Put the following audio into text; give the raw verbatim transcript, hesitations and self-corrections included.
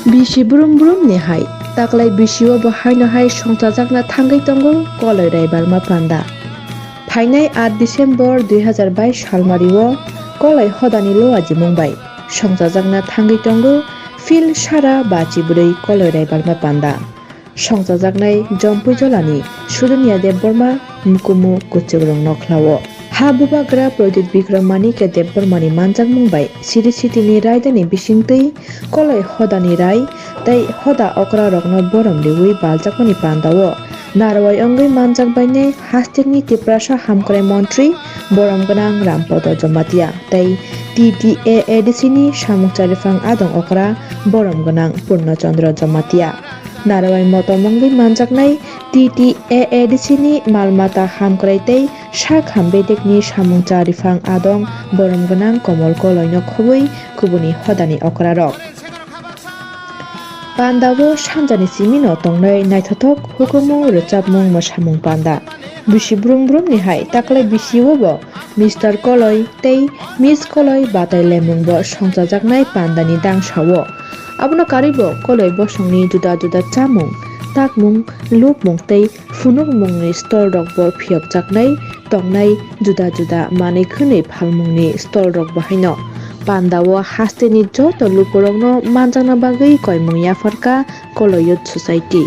Bisi brum brum ni hai, taklai bisi o bo haino hai songchajakna thangwi tongo Koloi Raibalma panda. Phainai aat December dui hazar bais salmari o Koloi hodani luajimung bai songchajakna thangwi tongo Phil Sara bachi bwrwi Koloi Raibalma panda. Songchajaknai Jompui Jolani Sudunia Debbarma mukumu kwchwk rwngno khlao. Ha bubagra Pradyut Bikram Manikya Debbarmani manjakmung bai Siri Sitini raidani bisingtwi Koloi hodani rai tei hoda okra rokno borom riwi baljakmani pandao narwai wngwi manjak bainai hasteni Tiprasa hamkrai montri borom gwnang Rampodo Jamatia tei T T A A D C ni samung charifang adong okra borom gwnang Purno Chandra Jamatia. Narwai motom wngwi manjaknai T T A A D C ni mal mata hamkrai tei sak ham bedekni samung charifang adong borom gwnang Komol Koloino khobwi kubuni hodani okrarok. Pandao sanjani simino tongnai naithothok hukumu rwchapmung mwsamung panda. Bisi brum brumni hai taklai bisi o bo Mister Koloi tei Miss Koloi batai lemung bo songchajaknai pandani dangsa o. Abono karwi bo Koloi bosongni juda juda chamung, takmung, lupmung tei phunukmungni stall rok bo phiyokjaknai tongnai juda juda manwi khwnwi phalmungni stall rok bo haino. Pandao hasteni joto lukurokno manjakna bagwi koimung yapharkha Koloi Youth Society.